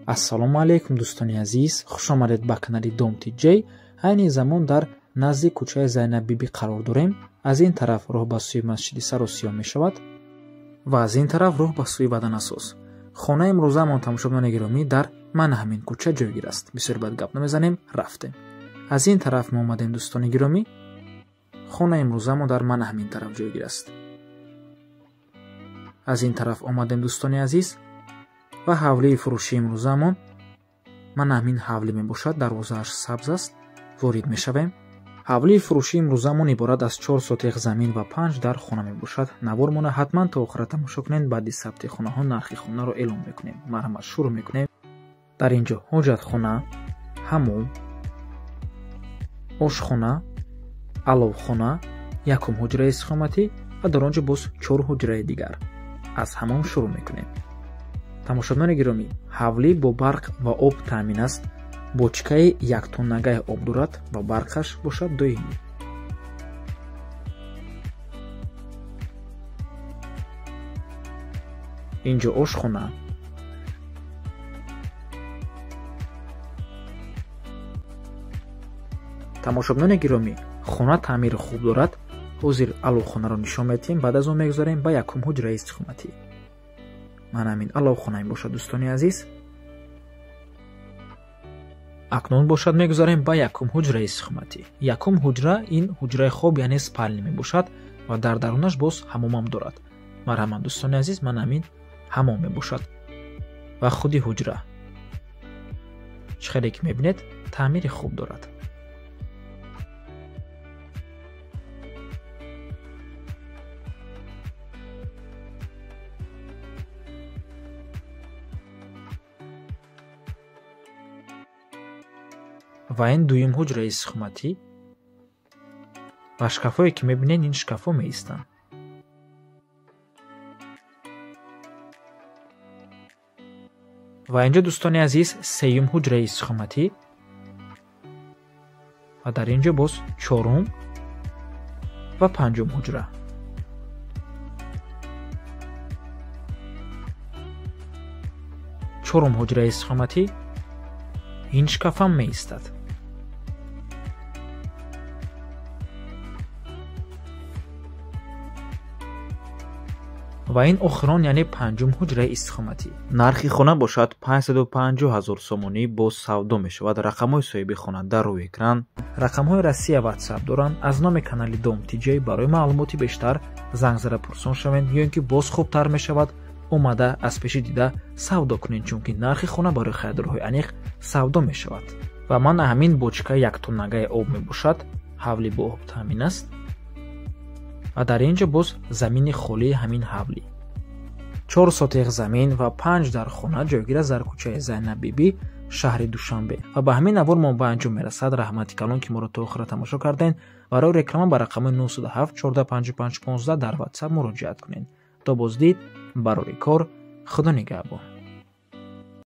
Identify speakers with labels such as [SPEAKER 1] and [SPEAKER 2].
[SPEAKER 1] Ассалому алайкум, дӯстони азиз, хуш омадед ба канали Дом TJ. Айни замон дар назди кӯчаи Зайнаббибӣ қарор дорем. Аз ин тараф роҳ ба сӯи масҷиди Саросиё мешавад ва аз ин тараф роҳ ба сӯи Ватанасоз. Хонаи имрӯзаамон, тамошобинони гиромӣ, дар мана ҳамин кӯча ҷойгир аст. Бисёр бад гап намезанем, рафтем. Аз ин тараф мо омадем, дӯстони гиромӣ. Хонаи имрӯзаамон дар мана ҳамин тараф ҷойгир аст. Аз ин тараф омадем, дӯстони азиз, ва ҳавлии фурӯшии имрӯзаамон мана ҳамин ҳавлӣ мебошад. Дарвозааш сабз аст. Ворид мешавем. Ҳавлии фурӯшии имрӯзаамон иборат аз 4 сотиқ замин ва 5 дар хона мебошад. Навормона ҳатман то охира тамошо кунед. Баъди сабти хонаҳо нархи хонаро эълон мекунем. Марҳамат, шурӯъ мекунем. Дар ин ҷо ҳоҷатхона, ҳамом, ошхона, аловхона, якум ҳуҷраи истиқоматӣ ва дар он ҷо боз 4 ҳуҷраи дигар. Аз ҳамом шурӯъ мекунем. Тамошобинони гиромӣ, ҳавлӣ бо барқ ва об таъмин аст. Бочкаи яктоннагаи об дорад ва барқаш бошад доимӣ. Инҷо ошхона, тамошобинони гиромӣ, хона таъмири хуб дорад. Ҳозир аловхонаро нишон медиҳем, баъд аз он мегузарем ба якум ҳуҷраи истиқоматӣ. Ман ҳамин аловхона мебошад, дӯстони азиз. Акнун бошад мегузарем ба якум ҳуҷраи истиқоматӣ. Якум ҳуҷра ин ҳуҷраи хоб, яъне спални мебошад ва дар дарунаш боз ҳамомам дорад. Марҳамат, дӯстони азиз, ман ҳамин ҳамом мебошад ва худи ҳуҷра. Чӣ хеле ки мебинед, таъмири хуб дорад. Ва ин дуюм ҳуҷраи истиқоматӣ ва шкафҳое ки мебинед, ин шкафҳо меистанд. Ва инҷо, дӯстони азиз, сеюм ҳуҷраи истиқоматӣ ва дар инҷо боз чорум ва панҷум ҳуҷра. Чорум ҳуҷраи истиқоматӣ, ин шкафам меистад. Ва ин охирон, яъне панҷум ҳуҷраи истиқоматӣ.
[SPEAKER 2] Нархи хона бошад 550 ҳазор сомонӣ боз савдо мешавад. Рақамҳои соҳиби хона дар рӯи экран.
[SPEAKER 1] Рақамҳои Россия WhatsApp доранд. Аз номи канали Дом TJ барои маълумоти бештар занг зада пурсон шавед, ё ин ки боз хубтар мешавад омада аз пеши дида савдо кунед, чунки нархи хона барои харидорҳои аниқ савдо мешавад. Ва ман ҳамин бочкаи яктоннагаи об мебошад. Ҳавлӣ бо об таъмин аст ва дар ин ҷо боз замини холии ҳамин ҳавлӣ. 4 сотиқ замин ва 5 дар хона ҷойгир аст дар кӯчаи Зайнаббибӣ, шаҳри Душанбе. Ва ба ҳамин навор мо ба анҷом мерасад. Раҳмати калон, ки моро то охира тамошо кардем. Барои реклама ба рақами 907 14 55 15 дар WhatsApp муроҷиат кунед. То боздид, барори кор, Худо нигаҳбон.